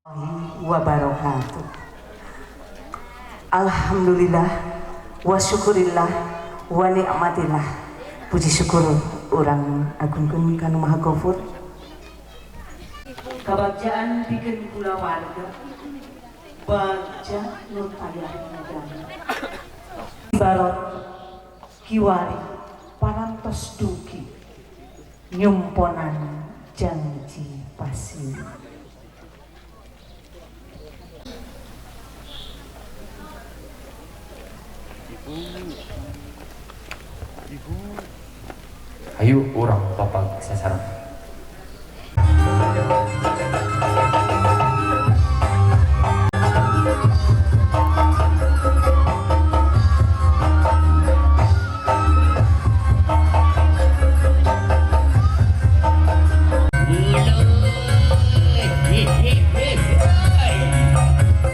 Wabarakatuh. Alhamdulillah wa syukurillah wa ni'matillah. Puji syukur urang agungkeun ka Nu Maha Ghafur. Kabagjaan pikeun kulawarga, bagja nu tayah negara. Barot kiwari parantos dugi nyumponan janji pasir. Ibu. Ibu. Ayo urang papag sasaran.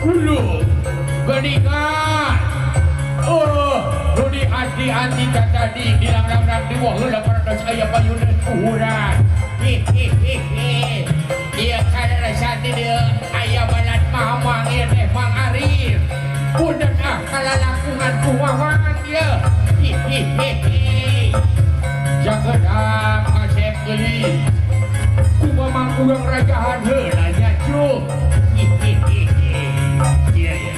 Ulu, geuningan. Oh, nu di hati-hati tadi dilang-lang di baheula parantos aya payuneun urang. Hihihihi. Ieu kana di dieu aya balad mamang ieu teh Mang Arif. Punten ah kalalangkungan ku mamang ieu. Hihihihi. Jakedang kasep geulis. Ku mamang urang rajahan heula nya cu. Hihihihi. Iya iya.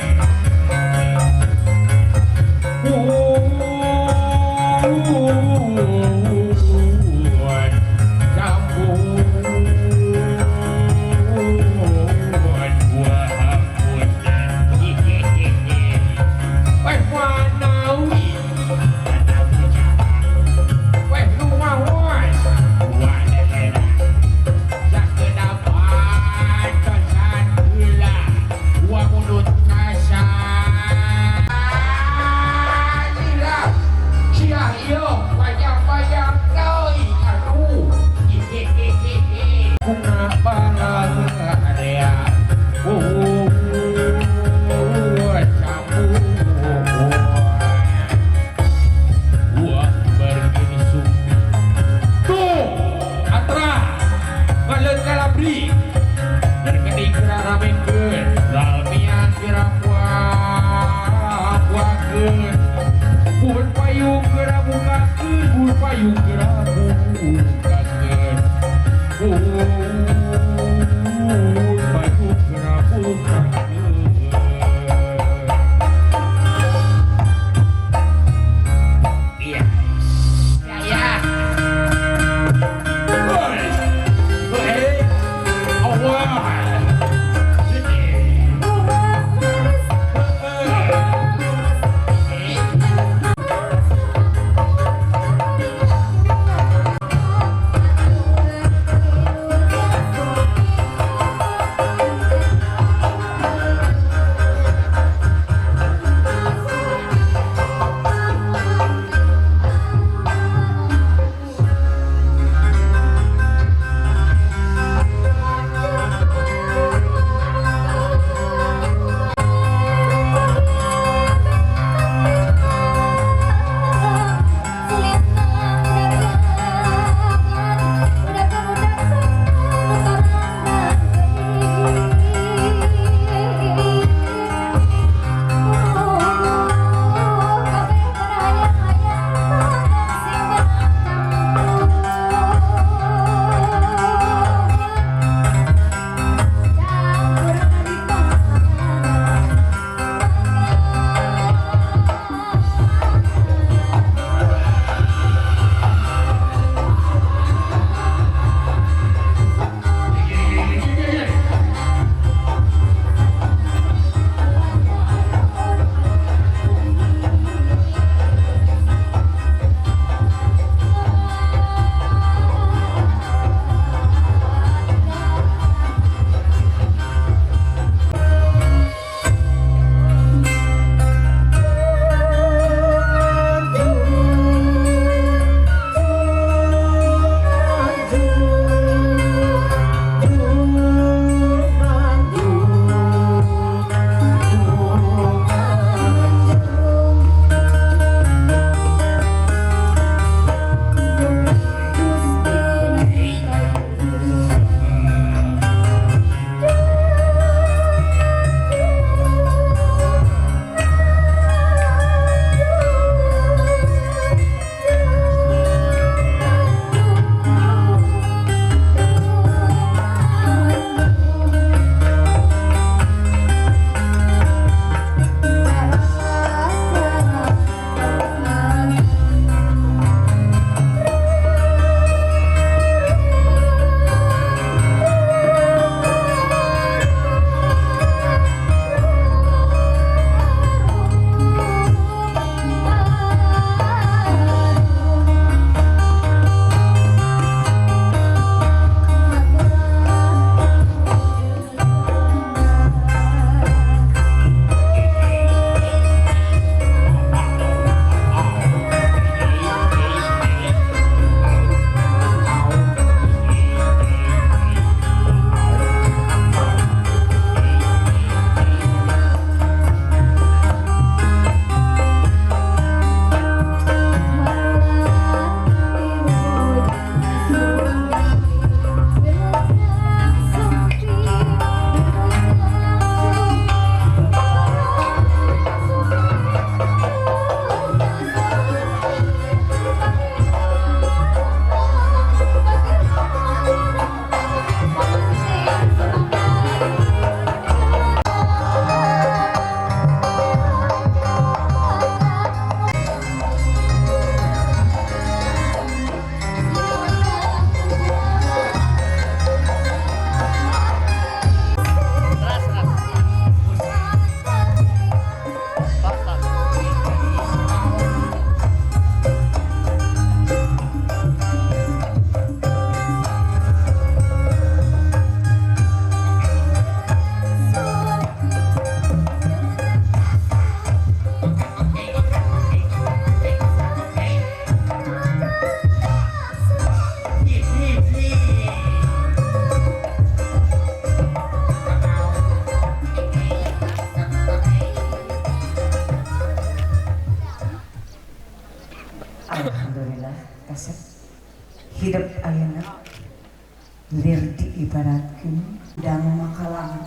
Keur diibaratkeun dan makalang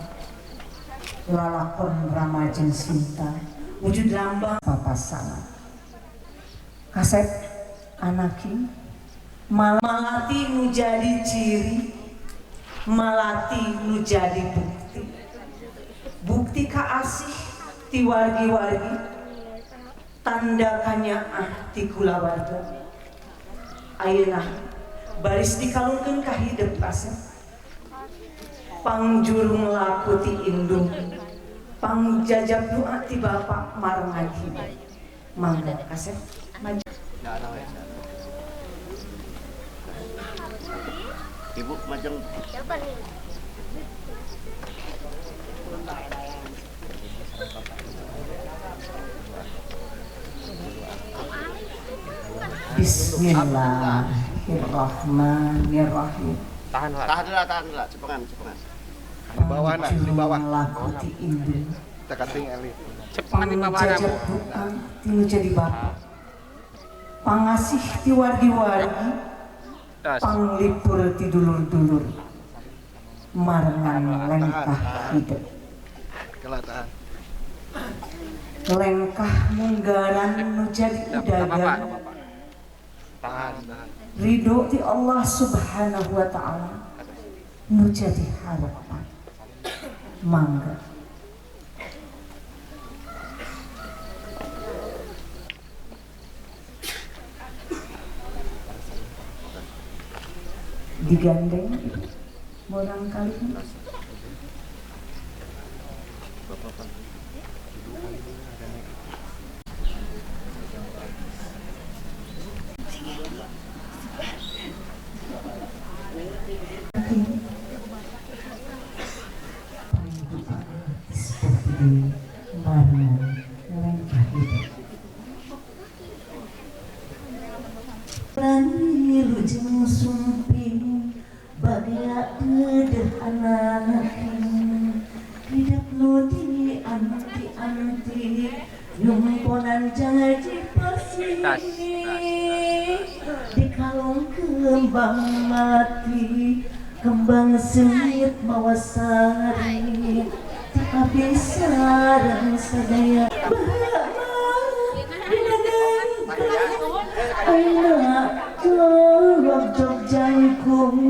lalakon Rama jeung Sinta wujud lambang papasangan. Kasep anaki malati nu jadi ciri, malati nu jadi bukti, bukti kaasih ti wargi-wargi, tanda kanyaah ti kulawarga. Ayeuna baris dikalungkeun ka hidep Kasep, pangjurung laku ti indung, pangjajab doa ti bapak marengan hidep. Mangga Kasep maju. Ibu majeng. Bismillahirrahmanirrahim. Tahan lah, tahan lah, cepengan, cepengan. Di bawah nak, di bawah. Laku ti indung. Kita kating elit. Cepengan di bawah Pangjajab doa ti nu jadi bapak, pangasih ti wargi-wargi, panglipur ti dulur-dulur, marengan lengkah hidup. Lengkah munggaran nu jadi udagan, ridho ti Allah Subhanahu wa ta'ala nu jadi harapan. Mangga. Digandeng borang kali. Wilujeng sumping bagea deudeuh anaking hidup nu di anti-anti numponan janji pasti di kalung kembang mati kembang sengit mawa sari tapi sareng sadaya aina lolok jangkung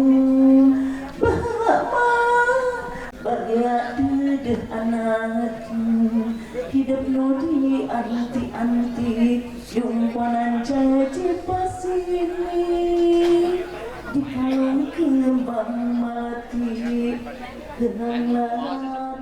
bahawa bagea deudeuh anak hidup nu di anti-anti jumponan janji pasini di kalung kembang mati kenanglah.